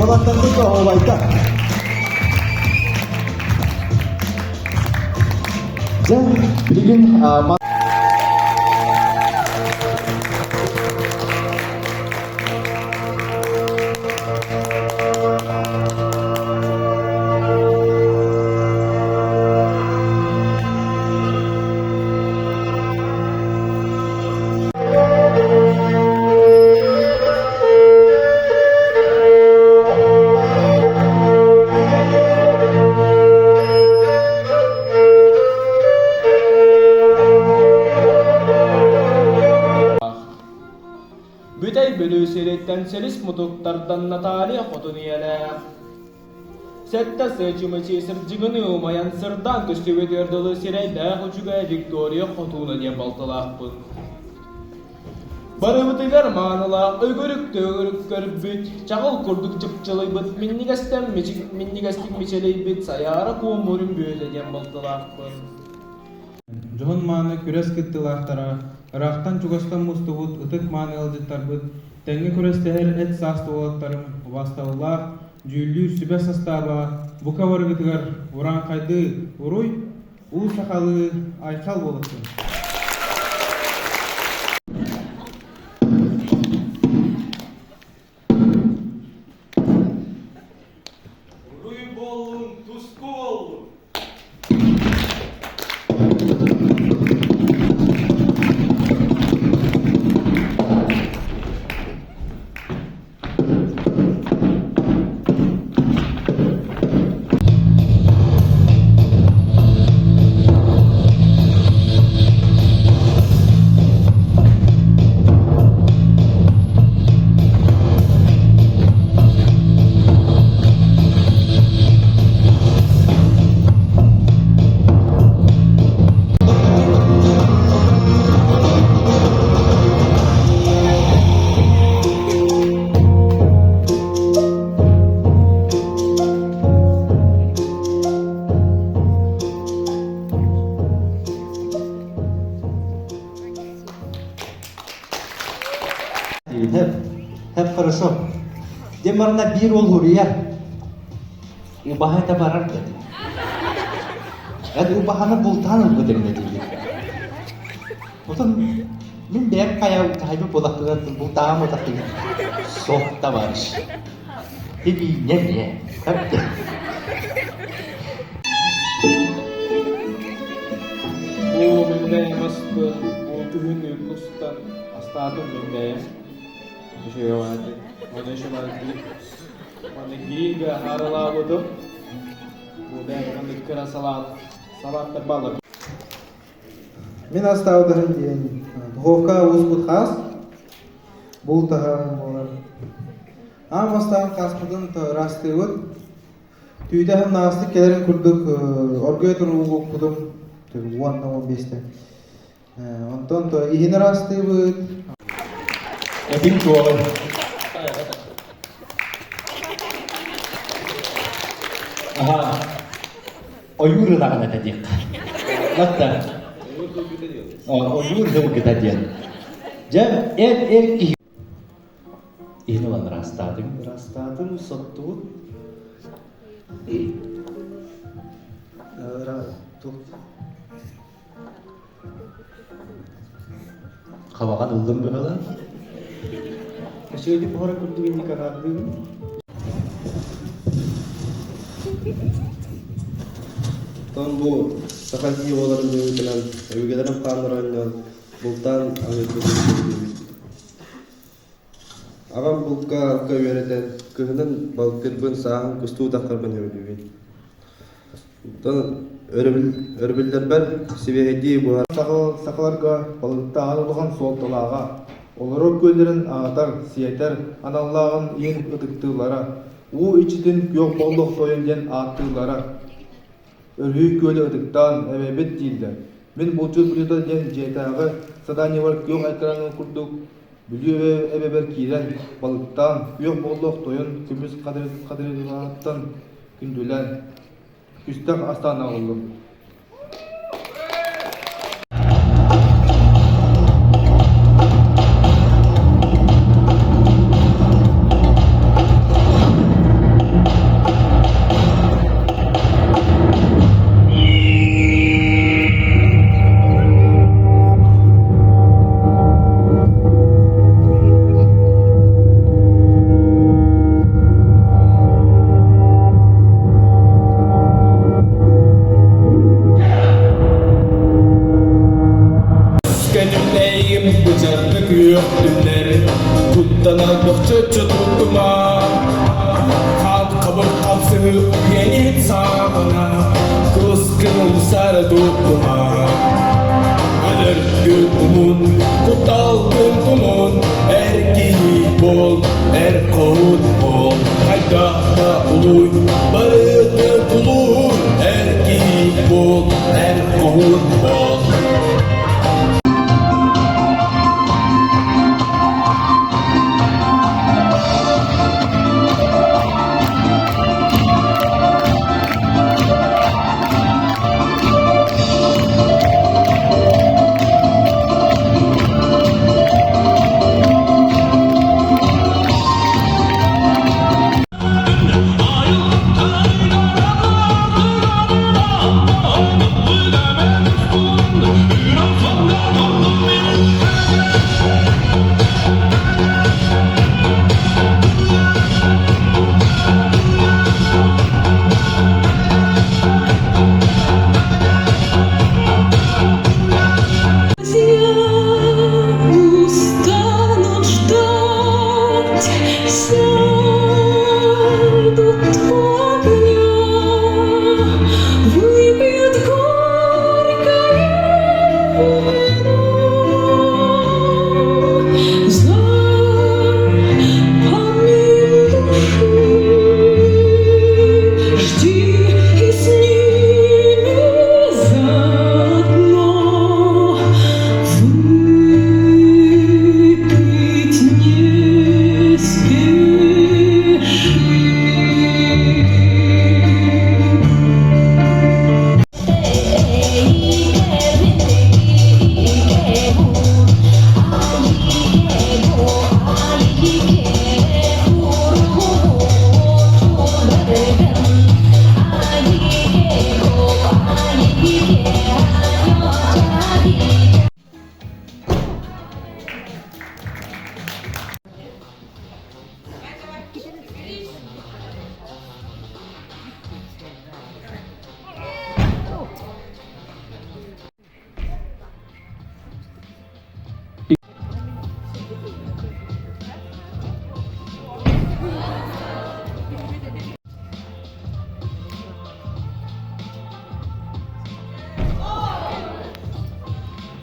Уолаттарбыт оһуобайдар. Дьэ, билигин Бүтэй Бүлүү сириттэн силис мутуктардан Наталья хотун ийэлээх. Сэттэ сычымычыы сырдьыгыны умайан сырдаан көстүбүтүгэр дылы сирэйдээх үчүгэй Виктория Хотууна диэн балтылаахпын. Барыбытыгар маанылаах өгүрүк-төгүрүк көрбүт, чаҕыл курдук чыпчылыйбыт, минньигэстэн минньигэстик мичилийбит Сайаара Куомурун Бүөтэ диэн балтылаахпын. Дьоһун-мааны күрэс кыттыылаахтара, ыраахтан-чугастан мустубут ытык-мааны ыалдьыттарбыт, тэҥҥэ күрэстэһэр эт саас уолаттарым, убаастабыллаах дьүүллүүр сүбэ састааба бука барыгытыгар урааҥхайдыы уруй, уу сахалыы айхал буолуохтун! Уруй буоллун, туску буоллун! Хеп, хеп хорошо. Дем барна биир ол хуруйар. Убаһа это барар деді. Эт убаһаны бултаан ылбыт эбит диир. Отон мин бэйэм хайа хайбы буолахтыгар бултаам утахтыгар сох товарищ. Ты не не. Бу мин бэйэм аспын, бу күһүн устан астаатым мин бэйэм. Еще Оны еще Маны грильга аралаабытым. Бу бэйэм маннык кыра салаат, салааттар балар. Мин астаабытым диэн духовка ууспут хаас, бултаһан буолар. Аан бастаан хааспытын ыраастыыбыт. Түүтэ наастык кэлэрин курдук оргуйа туругукпутум уонна он биэстэ. Онтон иһин ыраастыыбыт. Этиҥ туоҕай? Аха. Ойуур ынаҕын этэ диэххэ. Латта. Ойуур сылгыта диэн. Дьэ, эр эр киһи иһин ылан ыраастаатыҥ, ыраастаатыҥ, соттубут. Хабаҕан ыллым быһыылаах. Өсүөдүк буһара курдук инник араардыыбын. Оттон бу саха киһи буоларын быһыытынан өбүгэлэрим хааннара оонньоон бултаан аһыырбытын сөбүлүүбүт. Аҕам булка-алка үөрэтэн, кыһынын балтырбын, сааһын кустуу таххарбын сөбүлүүбүн. Оттон өрөбүллэрбэр сибиэһэйдии буһар Сахаларга балыктааһын улахан суолталааҕа, олорор күөллэрин аһатар, сиэтэр аналлааҕын иһин ытыктыыллара, уу иччитин күөх боллох тойон диэн ааттыыллара. Өрүһүй күөлү ытыктаан, эбэбит дииллэр. Мин булчут быһыыта диэн дьиэтээҕи заданиебар күөх экраҥҥа курдук Бүлүү эбэбэр киирэн, балыктаан, күөх боллох тойон көмүс хатырыгыттан күндүлээн, күстэх астаан аҕаллым. Кэнүлэйим бычарны күөх түннэр Куттанан бөхчөччө туттума Хаан хабыр хапсыһы үйэнин саамана Кыскын умсары туттума Өлөргүн умун, кутталгын тумун Эр киһи буол, эр хоһун буол Хайдах да улуй, барыты тулуй Эр киһи буол, эр хоһун буол. Устанут ждать, сядут огня, выпьют горькое вино за помин души. Жди и с ними заодно выпить не спеши.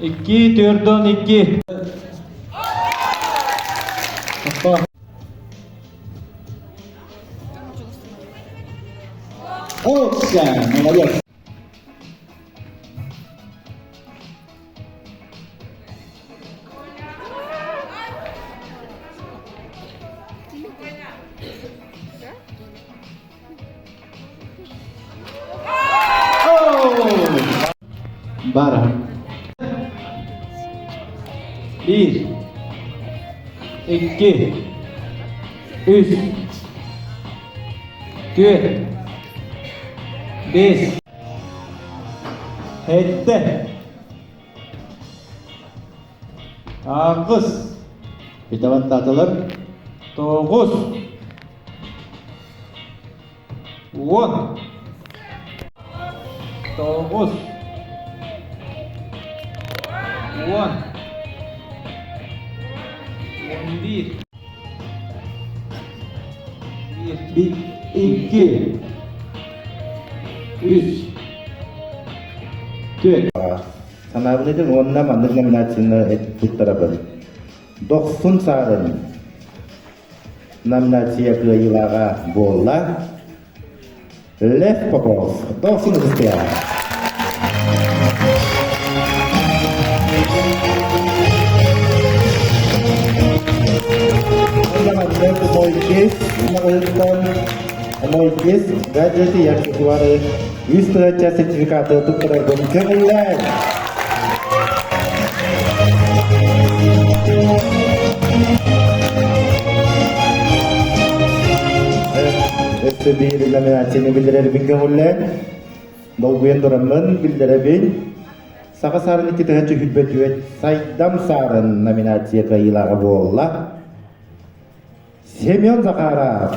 Икки, төрдөн икки. Опса, молодец. Бара. Bir, икки, үс, түөрт, биэс, сэттэ, аҕыс, Битаваттаатылар. Тоҕус, уон, тоҕус, уон, 11. Биир, икки, үс, түөрт. Санаабын этин уонна маннык номинацияны туттарабын. Дохсун Саарын номинация кыайыылааҕа буолла. Лев Попов, Дохсун ытыстыа. Мой честь, гаджеты и аксессуары үс тыһыынча сертификаты туттарарбын көҥүллээн! Өссө биир номинацияны биллэрэрбин көҥүллээн, долгуйан тураммын биллэрэбин. Саха саарын 2 124 Сайдам саарын номинация кыайыылааҕа буолла. Семен Захаров.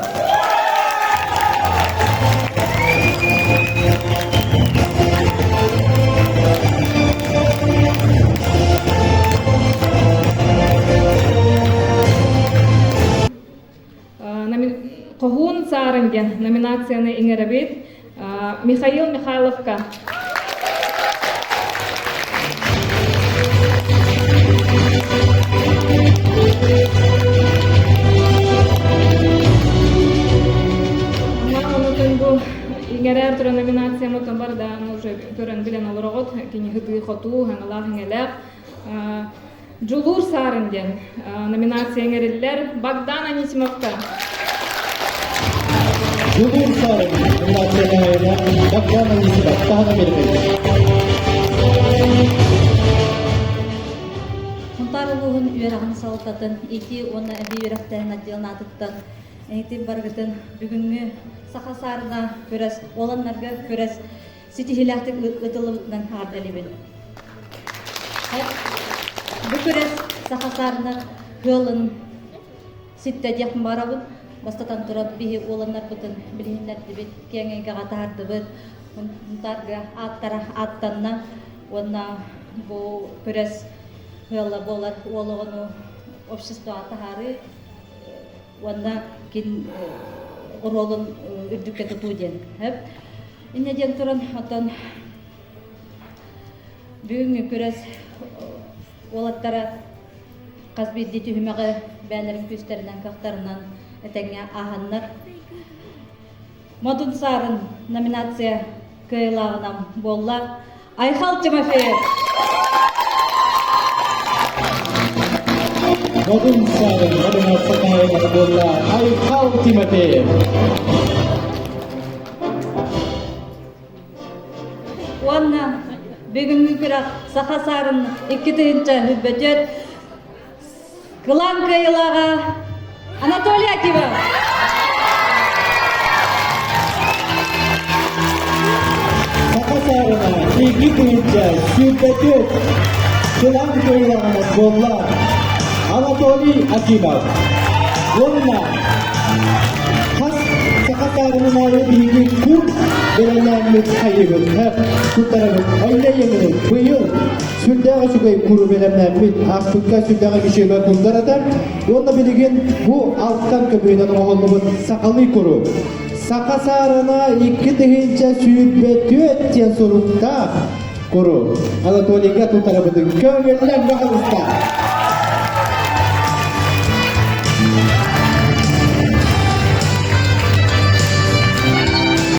Хоһуун Саарын диэн номинацияны иҥэрэбит Михаил Михайловка. Бу иҥэрээр туран номинациямытын бардаан уже көрөн билэн олороҕут кини хытыы хотуу хаҥалаах иҥэлээх Дьулуур Саарын диэн номинация иҥэриллэр Богдан Анисимовка. Дьулуур Саарын номинация хаһайына Богдан Анисимов таһынан бербит. Сунтаар улууһун үөрэҕин салалтатын ити уонна эбии үөрэхтээһин отделын аатыттан эһитин барыгытын бүгүҥҥү саха саарына күрэс, уоланнарга күрэс ситиһиилээхтик ыытыллыбытынан эҕэрдэлиибин. Бу күрэс саха саарына кыалын ситтэ диэх барабын. Бастатан туран биһи уоланнарбытын билиһиннэрдибит, киэҥ эйгэҕэ таһаардыбыт. Мунтаарга ааттара ааттанна уонна бу күрэс ыала буолар уол оҕону обществоҕа таһаарыы уонна кин оруолун үрдүккэ тутуу диэн. Инньэ диэн туран, оттон бүгүҥҥү күрэс уолаттара хас биирдии түһүмэҕи бэйэлэрин күүстэринэн, кыахтарынан этэҥҥэ ааһаннар Модун Саарын номинация кыайыылааҕынан буолла Айхал Тимофеев. Модун Саарын номинация кыайыылааҕа буолла Айхал Тимофеев. Уонна бүгүҥҥү күрэх Саха Саарын 2024 кылаан кыайыылааҕа Анатолий Акимов. Саха Саарына 2024 кылаан кыайыылааҕынан буолла Анатолий Акимов. Уонна Хас саха саарынын аайы биһиги кур бэлэмнээммит хайыыбыт, туттарабыт. Айлайымын быйыл сүрдээх үчүгэй куру бэлэмнээммит, ааспыкка сүрдээх үчүгэй курдар этэ. Уонна билигин бу алтан көбүөнэн оҥоһуллубут сахалыы куру. Саха саарына 2024 диэн суруктаах куру Анатолийга туттарабытын көҥүллэн баҕалыста.